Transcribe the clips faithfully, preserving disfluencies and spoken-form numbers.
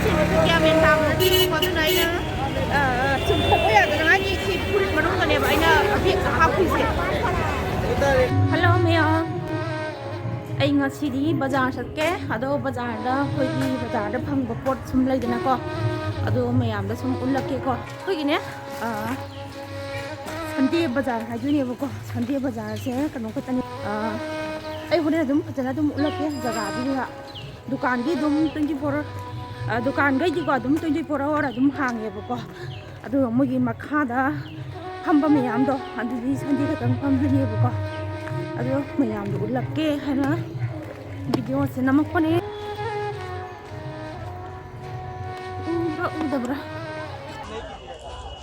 ꯁꯤꯡꯗꯨꯁꯨ ꯒ꯭ꯌꯥꯟ ꯃꯦꯟ ꯇꯥꯕ ꯅꯠꯇꯦꯕꯀꯣ, ꯑꯗꯨꯅ ꯑꯩꯅ, ꯑ, ꯆꯨꯝꯊꯣꯛꯄ ꯌꯥꯗꯅꯉꯥꯏꯒꯤ ꯁꯤ ꯐꯨꯔꯤꯠ ꯃꯅꯨꯡꯗꯅꯦꯕ ꯑꯩꯅ ꯕꯦꯒꯇ ꯍꯥꯞꯄꯤꯁꯦ꯫ Hello ꯃꯌꯥꯝ, ꯑꯩ ꯉꯁꯤꯗꯤ ꯕꯖꯥꯔ ꯆꯠꯀꯦ꯫ ꯑꯗꯣ ꯕꯖꯥꯔꯗ, ꯑꯩꯈꯣꯏꯒꯤ ꯕꯖꯥꯔꯗ ꯐꯪꯕ ꯄꯣꯠ ꯁꯨꯝ ꯂꯩꯗꯅꯀꯣ, ꯑꯗꯣ ꯃꯌꯥꯝꯗ ꯁꯨꯝ ꯎꯠꯂꯛꯀꯦꯀꯣ꯫ ꯑꯩꯈꯣꯏꯒꯤꯅꯦ, ꯑ, ꯁꯟꯗꯦ ꯕꯖꯥꯔ ꯍꯥꯏꯗꯣꯏꯅꯦꯕꯀꯣ꯫ ꯁꯟꯗꯦ ꯕꯖꯥꯔꯁꯦ ꯀꯩꯅꯣ ꯈꯛꯇꯅꯤ꯫ ꯑ, ꯑꯩ ꯍꯣꯔꯦꯟ ꯑꯗꯨꯝ ꯐꯖꯅ ꯑꯗꯨꯝ ꯎꯠꯂꯛꯀꯦ ꯖꯒꯥꯗꯨꯗ꯫ ꯗꯨꯀꯥꯟꯗꯤ ꯑꯗꯨꯝ twenty four, ꯑ, ꯗꯨꯀꯥꯟꯈꯩꯗꯤꯀꯣ ꯑꯗꯨꯝ twenty four hour ꯑꯗꯨꯝ ꯍꯥꯡꯉꯦꯕꯀꯣ꯫ ꯑꯗꯨꯒ ꯃꯣꯏꯒꯤ ꯃꯈꯥꯗ ꯐꯝꯕ ꯃꯌꯥꯝꯗꯣ, ꯑꯗꯨꯗꯤ ꯁꯟꯗꯦ ꯈꯛꯇꯪ ꯐꯝꯗꯣꯏꯅꯦꯕꯀꯣ꯫ ꯑꯗꯣ ꯃꯌꯥꯝꯗꯣ ꯎꯠꯂꯛꯀꯦ ꯍꯥꯏꯅ ꯚꯤꯗꯤꯑꯣꯁꯦ ꯅꯝꯃꯛꯄꯅꯦ꯫ ꯎꯕ꯭ꯔꯥ ꯎꯗꯕ꯭ꯔꯥ?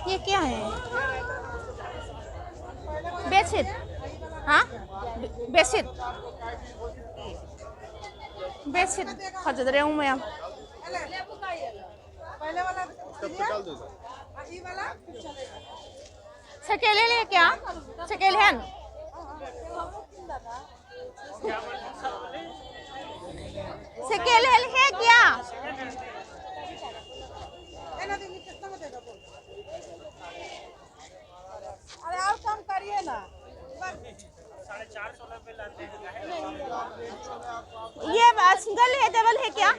ये क्या है? बेडशीट? हाँ? बेडशीट? बेडशीट ꯐꯖꯗ꯭ꯔꯦ ꯃꯌꯥꯝ꯫ सेकेंड हैंड है क्या? Second hand. सेकेंड हैंड है क्या? अरे, और कम करिए ना। ये सिंगल है, डबल है क्या?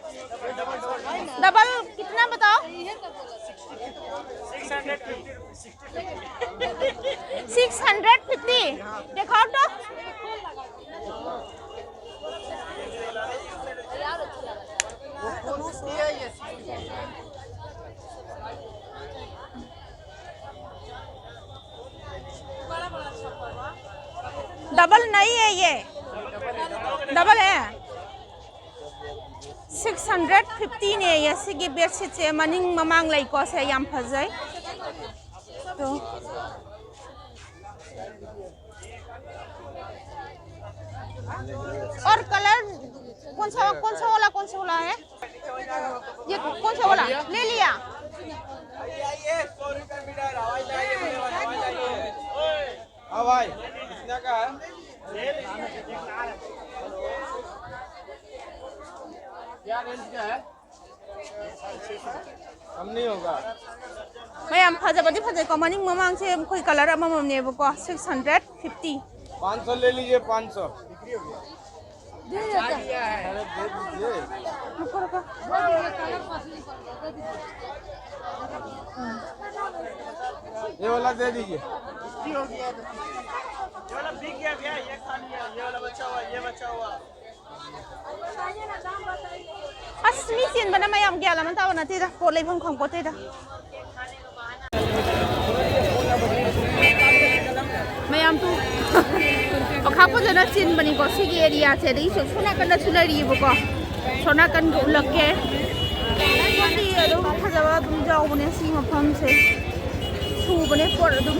डबल कितना बताओ? Six hundred fifty. दिखाओ तो। डबल नहीं है ये, डबल है। सिक्स हंड्रेड फिफ्टीने ꯁꯤꯒꯤ ꯕꯦꯗꯁꯤꯠꯁꯦ, ꯃꯅꯤꯡ ꯃꯃꯥꯡ ꯂꯩꯀꯣ꯫ ꯁꯦ ꯌꯥꯝ ꯐꯖꯩ꯫ तो और कलर कौन सा, कौन सा वाला, कौन सा वाला है? ये कौन सा वाला ले लिया? हाँ भाई, कितना का है? क्या रेंज का है? कम नहीं होगा। ꯃꯌꯥꯝ ꯐꯖꯕꯗꯤ ꯐꯖꯩꯀꯣ, ꯃꯅꯤꯡ ꯃꯃꯥꯡꯁꯦ ꯑꯩꯈꯣꯏ ꯀꯂꯔ ꯑꯃꯃꯝꯅꯦꯕꯀꯣ, ꯁꯤꯛꯁ ꯍꯟꯗ꯭ꯔꯦꯠ ꯐꯤꯐꯇꯤ꯫ पाँच सौ ले लीजिए, पाँच सौ। अरे दे दीजिए। रुको, रुको। ये वाला दे दीजिए। ये वाला बिक गया भैया, ये खाली है, ये वाला बचा हुआ है, ये बचा हुआ है। ꯑꯁ, ꯃꯤ ꯆꯤꯟꯕꯅ ꯃꯌꯥꯝ ꯒ꯭ꯌꯥꯟ ꯑꯃ ꯇꯥꯕ ꯅꯠꯇꯦꯗ, ꯄꯣꯠ ꯂꯩꯐꯝ ꯈꯪꯄꯣꯠꯇꯦꯗ꯫ ꯃꯌꯥꯝ ꯇꯨ ꯑꯣꯈꯥꯛ ꯐꯖꯅ ꯆꯤꯟꯕꯅꯤꯀꯣ ꯁꯤꯒꯤ ꯑꯦꯔꯤꯌꯥꯁꯦ꯫ ꯑꯗꯒꯤ ꯁꯣꯝ ꯅꯥꯀꯟꯗꯁꯨ ꯂꯩꯔꯤꯑꯕꯀꯣ, ꯁꯣꯝ ꯅꯥꯀꯟꯒ ꯎꯠꯂꯛꯀꯦ꯫ ꯄꯣꯠꯇꯤ ꯑꯗꯨꯝ ꯐꯖꯕ ꯑꯗꯨꯝ ꯌꯥꯎꯕꯅꯦ ꯁꯤ ꯃꯐꯝꯁꯦ꯫ ꯁꯨꯕꯅꯦ ꯄꯣꯠ ꯑꯗꯨꯝ꯫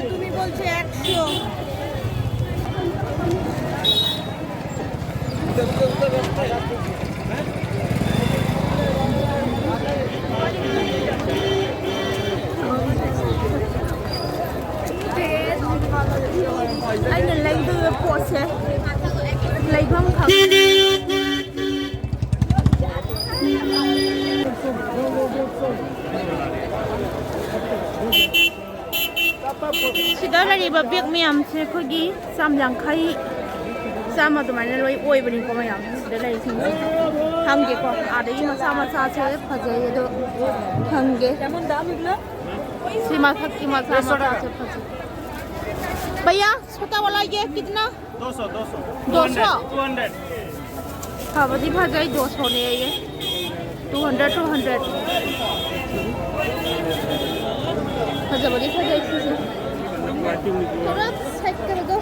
তুমি বলছো একশো। ꯑꯩꯅ ꯂꯩꯗꯣꯏꯕ ꯄꯣꯠꯁꯦ ꯂꯩꯐꯝ ꯈꯪꯗꯦ꯫ ꯁꯤꯗ ꯂꯩꯔꯤꯕ ꯕꯦꯒ ꯃꯌꯥꯝꯁꯦ ꯑꯩꯈꯣꯏꯒꯤ ꯆꯥꯝ ꯌꯥꯡꯈꯩ, ꯆꯥꯝꯃ ꯑꯗꯨꯃꯥꯏꯅ ꯂꯣꯏ ꯑꯣꯏꯕꯅꯤꯀꯣ ꯃꯌꯥꯝ꯫ ꯁꯤꯗ ꯂꯩꯔꯤꯁꯤꯡꯁꯦ ꯍꯪꯒꯦꯀꯣ, ꯑꯥꯗꯒꯤ ꯃꯆꯥ ꯃꯆꯥꯁꯦ ꯐꯖꯩ ꯑꯗꯣ ꯍꯪꯒꯦ꯫ ꯁꯤ ꯃꯊꯛꯀꯤ ꯃꯆꯥ ꯃꯆꯥꯁꯦ ꯐꯖꯩ꯫ भैया, छोटा वाला ये कितना? दो सौ, दो सौ। दो सौ? Two hundred. हाँ, वो दिखा जाए, दो सौ ने ये। Two hundred, two hundred. हाँ, जब दिखा जाए, इसी से। थोड़ा साइड कर दो।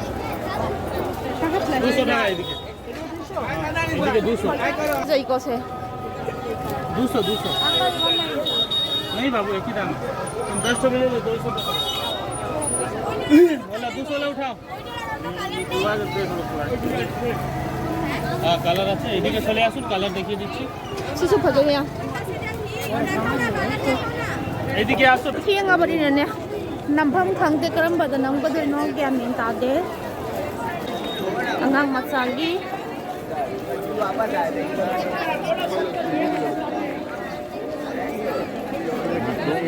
कहाँ से दो सौ लगा है, देखिए। देखिए, दो सौ। जाए को से। दो सौ, दो सौ। नहीं बाबू, एक ही दाम है। तुम दस सौ में ले लो, दो सौ का। बोला, दो सौ ले उठाओ। पूरा देख लो, पूरा। কালার আছে, এদিকে চলে আসুন, কালার দেখিয়ে দিচ্ছি। ꯁꯤꯁꯨ ꯐꯖꯩꯌꯦ꯫ এদিকে আসো। ꯊꯦꯡꯉꯕꯅꯤꯅꯅꯦ, ꯅꯝꯐꯝ ꯈꯪꯗꯦ, ꯀꯔꯝꯕꯗ ꯅꯝꯒꯗꯣꯏꯅꯣ ꯒ꯭ꯌꯥꯟ ꯃꯦꯟ ꯇꯥꯗꯦ꯫ ꯑꯉꯥꯡ ꯃꯆꯥꯒꯤ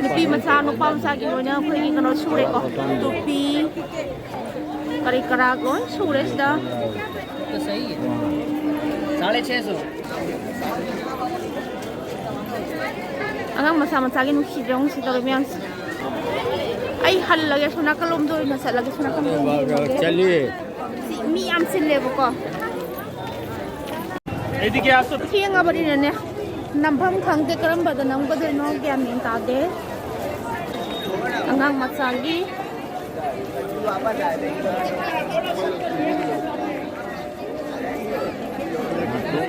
ꯅꯨꯄꯤ ꯃꯆꯥ, ꯅꯨꯄꯥ ꯃꯆꯥꯒꯤ ꯂꯣꯏꯅ ꯑꯩꯈꯣꯏꯒꯤ ꯀꯩꯅꯣ ꯁꯨꯔꯦꯀꯣ꯫ ꯇꯨꯄꯤ, ꯀꯔꯤ ꯀꯔꯥ ꯂꯣꯏ ꯁꯨꯔꯦ ꯁꯤꯗ꯫ ꯑꯉꯥꯡ ꯃꯆꯥ ꯃꯆꯥꯒꯤ ꯅꯨꯡꯁꯤꯗ꯭ꯔꯥ ꯌꯦꯡꯉꯨ ꯁꯤ ꯇꯧꯔꯤ ꯃꯌꯥꯝꯁꯦ꯫ ꯑꯩ ꯍꯜꯂꯒꯦ, ꯑꯁꯣꯝ ꯅꯥꯀꯜꯂꯣꯝꯗ ꯑꯣꯏꯅ ꯆꯠꯂꯒꯦ, ꯑꯁꯣꯝ ꯅꯥꯀꯜꯂꯣꯝꯗ ꯑꯣꯏꯅ ꯌꯦꯡꯉꯒꯦ꯫ ꯆꯠꯂꯤ꯫ ꯁꯤ ꯃꯤ ꯌꯥꯝ ꯆꯤꯜꯂꯦꯕꯀꯣ꯫ ꯑꯩꯗꯤ ꯀꯌꯥ ꯆꯠ- ꯊꯦꯡꯉꯕꯅꯤꯅꯅꯦ, ꯅꯝꯐꯝ ꯈꯪꯗꯦ, ꯀꯔꯝꯕꯗ ꯅꯝꯒꯗꯣꯏꯅꯣ ꯒ꯭ꯌꯥꯟ ꯃꯦꯟ ꯇꯥꯗꯦ꯫ ꯑꯉꯥꯡ ꯃꯆꯥꯒꯤ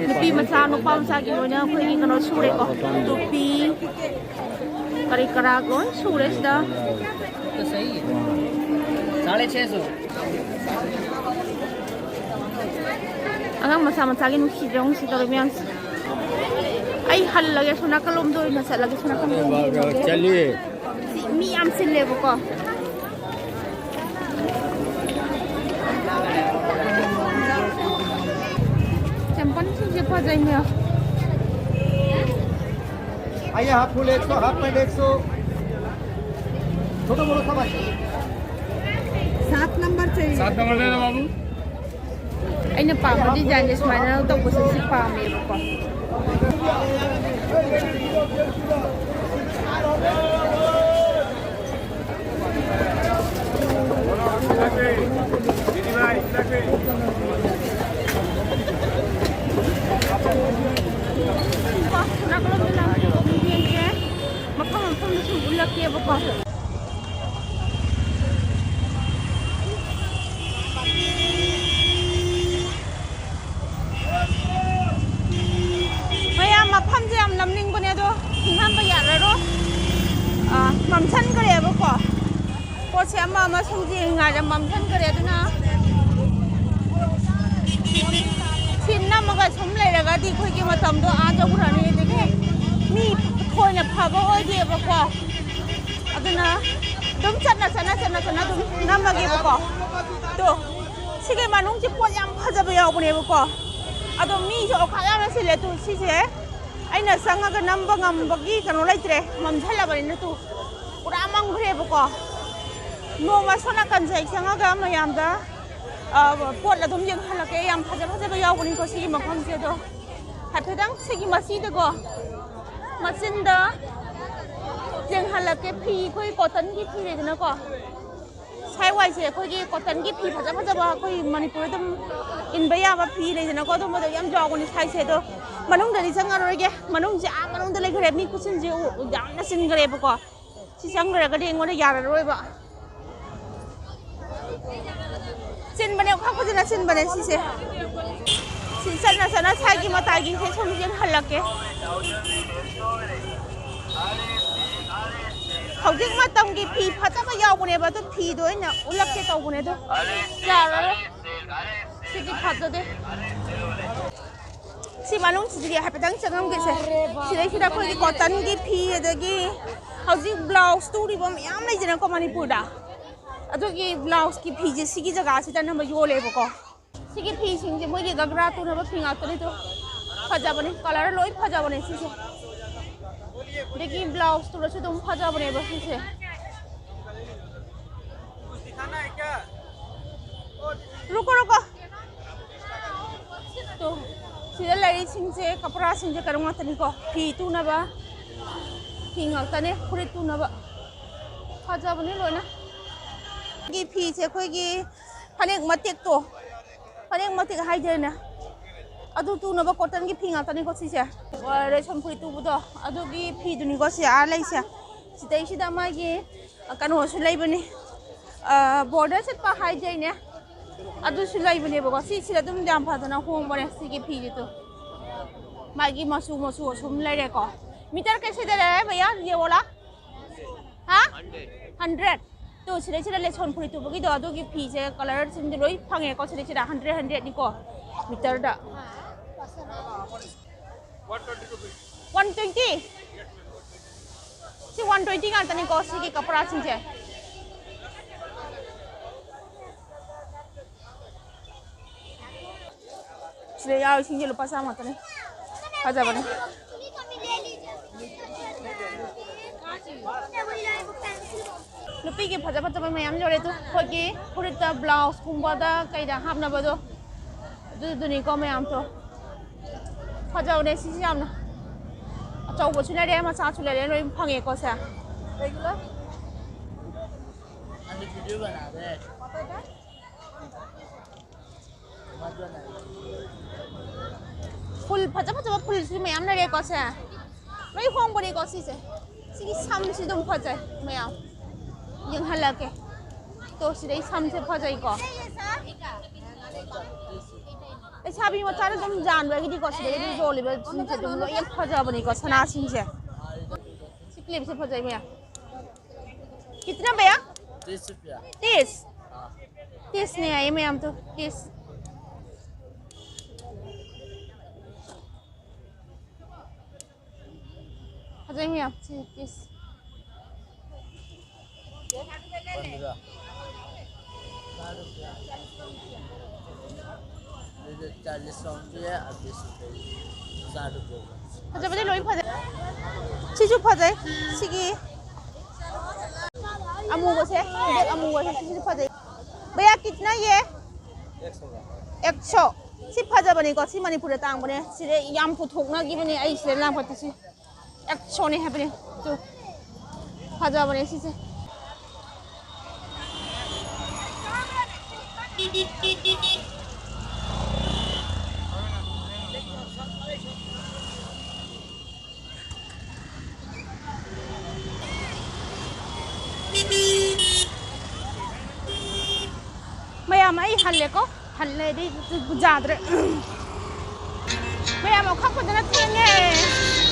ꯅꯨꯄꯤ ꯃꯆꯥ, ꯅꯨꯄꯥ ꯃꯆꯥꯒꯤ ꯂꯣꯏꯅ ꯑꯩꯈꯣꯏꯒꯤ ꯀꯩꯅꯣ ꯁꯨꯔꯦꯀꯣ꯫ ꯇꯨꯄꯤ, ꯀꯔꯤ ꯀꯔꯥ ꯂꯣꯏ ꯁꯨꯔꯦ ꯁꯤꯗ꯫ ꯑꯉꯥꯡ ꯃꯆꯥ ꯃꯆꯥꯒꯤ ꯅꯨꯡꯁꯤꯗ꯭ꯔꯥ ꯌꯦꯡꯉꯨ ꯁꯤ ꯇꯧꯔꯤ ꯃꯌꯥꯝꯁꯦ꯫ ꯑꯩ ꯍꯜꯂꯒꯦ, ꯑꯁꯣꯝ ꯅꯥꯀꯜꯂꯣꯝꯗ ꯑꯣꯏꯅ ꯆꯠꯂꯒꯦ, ꯑꯁꯣꯝ ꯅꯥꯀꯜꯂꯣꯝꯗ ꯑꯣꯏꯅ ꯌꯦꯡꯉꯒꯦ꯫ ꯆꯠꯂꯤ꯫ ꯁꯤ ꯃꯤ ꯌꯥꯝ ꯆꯤꯜꯂꯦꯕꯀꯣ꯫ ꯆꯦꯝꯄꯟꯁꯤꯡꯁꯦ ꯐꯖꯩꯅꯦ꯫ आइए, हाफ फुल एक सौ, हाफ पैंट एक सौ, छोटा मोटा सब है। सात नंबर चाहिए। सात नंबर दे दो बाबू। ꯑꯩꯅ ꯄꯥꯝꯕ ꯗꯤꯖꯥꯏꯟꯁꯦ ꯁꯨꯃꯥꯏꯅ ꯇꯧꯕꯁꯦ ꯁꯤ ꯄꯥꯝꯃꯦꯕꯀꯣ꯫ ꯃꯐꯝ ꯃꯐꯝꯗ ꯁꯨꯝ ꯎꯠꯂꯛꯀꯦꯕꯀꯣ꯫ ꯃꯌꯥꯝ, ꯃꯐꯝꯁꯦ ꯌꯥꯝ ꯅꯝꯅꯤꯡꯕꯅꯦ, ꯑꯗꯣ ꯏꯪꯍꯟꯕ ꯌꯥꯔꯔꯣꯏ꯫ ꯑꯥ, ꯃꯝꯁꯟꯈ꯭ꯔꯦꯕꯀꯣ꯫ ꯄꯣꯠꯁꯦ ꯑꯃ ꯑꯃ ꯁꯨꯝ ꯌꯦꯡꯉꯤꯉꯩꯗ ꯃꯝꯁꯟꯈ꯭ꯔꯦ, ꯑꯗꯨꯅ ꯁꯤ ꯅꯝ ꯍꯥꯏꯗꯤ ꯑꯩꯈꯣꯏꯒꯤ ꯃꯇꯝꯗꯣ ꯑꯥ ꯌꯧꯈ꯭ꯔꯅꯤ, ꯑꯗꯒꯤ ꯃꯤ ꯊꯣꯏꯅ ꯐꯕ ꯑꯣꯏꯗꯦꯕꯀꯣ꯫ ꯑꯗꯨꯅ ꯑꯗꯨꯝ ꯆꯠꯅ ꯆꯠꯅ ꯆꯠꯅ ꯆꯠꯅ ꯑꯗꯨꯝ ꯅꯝꯃꯒꯦꯕꯀꯣ꯫ ꯇꯣ, ꯁꯤꯒꯤ ꯃꯅꯨꯡꯁꯤ ꯄꯣꯠ ꯌꯥꯝ ꯐꯖꯕ ꯌꯥꯎꯕꯅꯦꯕꯀꯣ꯫ ꯑꯗꯣ ꯃꯤꯁꯨ ꯑꯣꯈꯥꯛ ꯌꯥꯝꯅ ꯁꯤꯜꯂꯦ꯫ ꯇꯨ, ꯁꯤꯁꯦ ꯑꯩꯅ ꯆꯪꯉꯒ ꯅꯝꯕ ꯉꯝꯕꯒꯤ ꯀꯩꯅꯣ ꯂꯩꯇ꯭ꯔꯦ, ꯃꯝꯁꯤꯜꯂꯕꯅꯤꯅ꯫ ꯇꯨ, ꯄꯨꯔꯥ ꯃꯝꯈ꯭ꯔꯦꯕꯀꯣ꯫ ꯅꯣꯡꯃ ꯁꯣꯝ ꯅꯥꯀꯟꯁꯦ ꯑꯩ ꯆꯪꯉꯒ ꯃꯌꯥꯝꯗ, ꯑ, ꯄꯣꯠ ꯑꯗꯨꯝ ꯌꯦꯡꯍꯜꯂꯛꯀꯦ꯫ ꯌꯥꯝ ꯐꯖ ꯐꯖꯕ ꯌꯥꯎꯕꯅꯤꯀꯣ ꯁꯤꯒꯤ ꯃꯐꯝꯁꯦ꯫ ꯑꯗꯣ ꯍꯥꯏꯐꯦꯠꯇꯪ ꯁꯤꯒꯤ ꯃꯆꯤꯗꯀꯣ, ꯃꯆꯤꯟꯗ ꯌꯦꯡꯍꯜꯂꯛꯀꯦ꯫ ꯐꯤ, ꯑꯩꯈꯣꯏ ꯀꯣꯇꯟꯒꯤ ꯐꯤ ꯂꯩꯗꯅꯀꯣ, ꯁ꯭ꯋꯥꯏ ꯋꯥꯏꯁꯦ ꯑꯩꯈꯣꯏꯒꯤ ꯀꯣꯇꯟꯒꯤ ꯐꯤ ꯐꯖ ꯐꯖꯕ, ꯑꯩꯈꯣꯏ ꯃꯅꯤꯄꯨꯔꯗ ꯑꯗꯨꯝ ꯏꯟꯕ ꯌꯥꯕ ꯐꯤ ꯂꯩꯗꯅꯀꯣ, ꯑꯗꯨꯝꯕꯗꯣ ꯌꯥꯝ ꯌꯥꯎꯕꯅꯤ ꯁ꯭ꯋꯥꯏꯁꯦ꯫ ꯑꯗꯣ ꯃꯅꯨꯡꯗꯗꯤ ꯆꯪꯉꯔꯣꯏꯒꯦ, ꯃꯅꯨꯡꯁꯦ ꯑꯥ ꯃꯅꯨꯡꯗ ꯂꯩꯈ꯭ꯔꯦ꯫ ꯃꯤ ꯈꯨꯠꯁꯤꯟꯁꯦ ꯎ-, ꯌꯥꯝꯅ ꯆꯤꯟꯈ꯭ꯔꯦꯕꯀꯣ꯫ ꯁꯤ ꯆꯪꯈ꯭ꯔꯒꯗꯤ ꯑꯩꯉꯣꯟꯗ ꯌꯥꯔꯔꯣꯏꯕ꯫ ꯆꯤꯟꯕꯅꯦ, ꯈꯛ ꯐꯖꯅ ꯆꯤꯟꯕꯅꯦ ꯁꯤꯁꯦ꯫ ꯁꯤ ꯆꯠꯅ ꯆꯠꯅ ꯁ꯭ꯋꯥꯏꯒꯤ ꯃꯇꯥꯏꯒꯤꯁꯦ ꯁꯨꯝ ꯌꯦꯡꯍꯜꯂꯛꯀꯦ꯫ ꯍꯧꯖꯤꯛ ꯃꯇꯝꯒꯤ ꯐꯤ ꯐꯖꯕ ꯌꯥꯎꯕꯅꯦꯕ, ꯑꯗꯨ ꯐꯤꯗꯣ ꯑꯩꯅ ꯎꯠꯂꯛꯀꯦ ꯇꯧꯕꯅꯦ꯫ ꯑꯗꯣ ꯌꯥꯔꯔꯣꯏ, ꯁꯤꯗꯤ ꯐꯖꯗꯦ꯫ ꯁꯤ ꯃꯅꯨꯡꯁꯤꯗꯤ ꯍꯥꯏꯐꯦꯠꯇꯪ ꯆꯪꯉꯝꯒꯦꯁꯦ꯫ ꯁꯤꯗꯩꯁꯤꯗ ꯑꯩꯈꯣꯏꯒꯤ ꯀꯣꯇꯟꯒꯤ ꯐꯤ, ꯑꯗꯒꯤ ꯍꯧꯖꯤꯛ ꯕ꯭ꯂꯥꯎꯁ ꯇꯨꯔꯤꯕ ꯃꯌꯥꯝ ꯂꯩꯗꯅꯀꯣ ꯃꯅꯤꯄꯨꯔꯗ, ꯑꯗꯨꯒꯤ ꯕ꯭ꯂꯥꯎꯁꯀꯤ ꯐꯤꯁꯦ ꯁꯤꯒꯤ ꯖꯒꯥꯁꯤꯗ ꯑꯅꯝꯕ ꯌꯣꯜꯂꯦꯕꯀꯣ꯫ ꯁꯤꯒꯤ ꯐꯤꯁꯤꯡꯁꯦ ꯃꯣꯏꯒꯤ ꯒꯒ꯭ꯔꯥ ꯇꯨꯅꯕ ꯐꯤ ꯉꯥꯛꯇꯅꯤꯗꯣ꯫ ꯐꯖꯕꯅꯤ, ꯀꯂꯔ ꯂꯣꯏ ꯐꯖꯕꯅꯦ ꯁꯤꯁꯦ꯫ ꯑꯗꯒꯤ ꯕ꯭ꯂꯥꯎꯁ ꯇꯨꯔꯁꯨ ꯑꯗꯨꯝ ꯐꯖꯕꯅꯦꯕ ꯁꯤꯁꯦ꯫ ꯔꯨꯀꯣ, ꯔꯨꯀꯣ꯫ ꯇꯣ, ꯁꯤꯗ ꯂꯩꯔꯤꯁꯤꯡꯁꯦ, ꯀꯄꯔꯥꯁꯤꯡꯁꯦ ꯀꯩꯅꯣ ꯉꯥꯛꯇꯅꯤꯀꯣ, ꯐꯤ ꯇꯨꯅꯕ ꯐꯤ ꯉꯥꯛꯇꯅꯦ, ꯐꯨꯔꯤꯠ ꯇꯨꯅꯕ꯫ ꯐꯖꯕꯅꯤ ꯂꯣꯏꯅ꯫ ꯒꯤ ꯐꯤꯁꯦ ꯑꯩꯈꯣꯏꯒꯤ ꯐꯅꯦꯛ ꯃꯇꯦꯛꯇꯣ, ꯐꯅꯦꯛ ꯃꯇꯦꯛ ꯍꯥꯏꯗꯣꯏꯅꯦ, ꯑꯗꯨ ꯇꯨꯅꯕ ꯀꯣꯇꯟꯒꯤ ꯐꯤ ꯉꯥꯛꯇꯅꯤꯀꯣ ꯁꯤꯁꯦ꯫ ꯑ, ꯔꯦꯁꯝ ꯐꯨꯔꯤꯠ ꯇꯨꯕꯗꯣ, ꯑꯗꯨꯒꯤ ꯐꯤꯗꯨꯅꯤꯀꯣ ꯁꯤ ꯑꯥ ꯂꯩꯁꯦ꯫ ꯁꯤꯗꯩꯁꯤꯗ ꯃꯥꯒꯤ, ꯑ, ꯀꯩꯅꯣꯁꯨ ꯂꯩꯕꯅꯤ, ꯑ, ꯕꯣꯔꯗꯔ ꯆꯠꯄ ꯍꯥꯏꯗꯣꯏꯅꯦ, ꯑꯗꯨꯁꯨ ꯂꯩꯕꯅꯦꯕꯀꯣ꯫ ꯁꯤꯁꯤꯗ ꯑꯗꯨꯝ ꯌꯥꯝ ꯐꯖꯅ ꯍꯣꯡꯕꯅꯦ ꯁꯤꯒꯤ ꯐꯤꯁꯤꯁꯨ꯫ ꯃꯥꯒꯤ ꯃꯆꯨ ꯃꯆꯨ ꯑꯁꯨꯝ ꯂꯩꯔꯦꯀꯣ꯫ ꯃꯤꯇꯔ ꯀꯩꯁꯤꯗ ꯂꯩꯔꯦ ꯚꯩꯌꯥ? ꯌꯦꯡꯉꯣꯂꯥ꯫ ꯍꯥ? ꯍꯟꯗ꯭ꯔꯦꯠ꯫ ꯇꯨ, ꯁꯤꯗꯩꯁꯤꯗ ꯂꯦꯁꯣꯟ ꯐꯨꯔꯤꯠ ꯇꯨꯕꯒꯤꯗꯣ, ꯑꯗꯨꯒꯤ ꯐꯤꯁꯦ ꯀꯂꯔꯁꯤꯡꯗꯤ ꯂꯣꯏ ꯐꯪꯉꯦꯀꯣ꯫ ꯁꯤꯗꯩꯁꯤꯗ ꯍꯟꯗ꯭ꯔꯦꯠ, ꯍꯟꯗ꯭ꯔꯦꯠꯅꯤꯀꯣ ꯃꯤꯇꯔꯗ꯫ One twenty? ꯁꯤ one twenty ꯉꯥꯛꯇꯅꯤꯀꯣ ꯁꯤꯒꯤ ꯀꯄꯔꯥꯁꯤꯡꯁꯦ꯫ ꯁꯤꯗ ꯌꯥꯎꯔꯤꯁꯤꯡꯁꯦ ꯂꯨꯄꯥ ꯆꯥꯝꯃ ꯉꯥꯛꯇꯅꯤ꯫ ꯐꯖꯕꯅꯤ꯫ ꯅꯨꯄꯤꯒꯤ ꯐꯖ ꯐꯖꯕ ꯃꯌꯥꯝ ꯌꯣꯜꯂꯦ꯫ ꯑꯗꯨ ꯑꯩꯈꯣꯏꯒꯤ ꯐꯨꯔꯤꯠꯇ, ꯕ꯭ꯂꯥꯎꯁꯀꯨꯝꯕꯗ ꯀꯩꯗ ꯍꯥꯞꯅꯕꯗꯣ, ꯑꯗꯨꯗꯨꯅꯤꯀꯣ ꯃꯌꯥꯝꯁꯨ꯫ ꯐꯖꯕꯅꯦ ꯁꯤꯁꯨ ꯌꯥꯝꯅ꯫ ꯑꯆꯧꯕꯁꯨ ꯂꯩꯔꯦ, ꯃꯆꯥꯁꯨ ꯂꯩꯔꯦ, ꯂꯣꯏ ꯐꯪꯉꯦꯀꯣ ꯁꯦ꯫ ꯐꯨꯜ ꯐꯖ ꯐꯖꯕ ꯐꯨꯜꯁꯨ ꯃꯌꯥꯝ ꯂꯩꯔꯦꯀꯣ ꯁꯦ꯫ ꯂꯣꯏ ꯍꯣꯡꯕꯅꯤꯀꯣ ꯁꯤꯁꯦ꯫ ꯁꯤꯒꯤ ꯁꯝꯁꯤ ꯑꯗꯨꯝ ꯐꯖꯩ ꯃꯌꯥꯝ꯫ ꯌꯦꯡꯍꯜꯂꯛꯀꯦ꯫ ꯇꯣ ꯁꯤꯗꯩ ꯁꯝꯁꯦ ꯐꯖꯩꯀꯣ꯫ ꯂꯩꯁꯥꯕꯤ ꯃꯆꯥꯅ ꯑꯗꯨꯝ ꯌꯥꯟꯕꯒꯤꯗꯤꯀꯣ ꯁꯤꯗꯩ ꯑꯗꯨꯝ ꯌꯣꯜꯂꯤꯕ ꯁꯤꯡꯁꯦ ꯑꯗꯨꯝ ꯂꯣꯏ ꯌꯥꯝ ꯐꯖꯕꯅꯤꯀꯣ ꯁꯅꯥꯁꯤꯡꯁꯦ꯫ ꯁꯤ ꯀ꯭ꯂꯤꯞꯁꯦ ꯐꯖꯩ ꯃꯌꯥꯝ꯫ कितना भैया? तीस रुपया। तीस? हाँ। तीस नहीं आई मैम तो, तीस। अच्छा, ये आपसे तीस। पंद्रह। ये जो चालीस राउंड भी है और बीस रुपये, साठ रुपये का। ꯐꯖꯕꯗꯤ ꯂꯣꯏ ꯐꯖꯩ꯫ ꯁꯤꯁꯨ ꯐꯖꯩ꯫ ꯁꯤꯒꯤ ꯑꯃꯨꯕꯁꯦ, ꯕꯦꯛ ꯑꯃꯨꯕꯁꯦ, ꯁꯤꯁꯨ ꯐꯖꯩ꯫ भैया, कितना ये? एक सौ। ꯁꯤ ꯐꯖꯕꯅꯤꯀꯣ, ꯁꯤ ꯃꯅꯤꯄꯨꯔꯗ ꯇꯥꯡꯕꯅꯦ꯫ ꯁꯤꯗ ꯌꯥꯝ ꯄꯨꯊꯣꯛꯅꯈꯤꯕꯅꯦ ꯑꯩ ꯁꯤꯗ ꯂꯥꯡꯄꯠꯇ ꯁꯤ꯫ ꯑꯦꯛꯁꯣꯅꯤ ꯍꯥꯏꯕꯅꯤ꯫ ꯇꯨ꯫ ꯐꯖꯕꯅꯦ ꯁꯤꯁꯦ꯫ ꯃꯌꯥꯝ ꯑꯩ ꯍꯜꯂꯦꯀꯣ꯫ ꯍꯜꯂꯦꯗꯤ ꯌꯥꯗ꯭ꯔꯦ꯫ ꯃꯌꯥꯝ ꯑꯃꯈꯛ ꯐꯖꯅ ꯊꯦꯡꯉꯦ꯫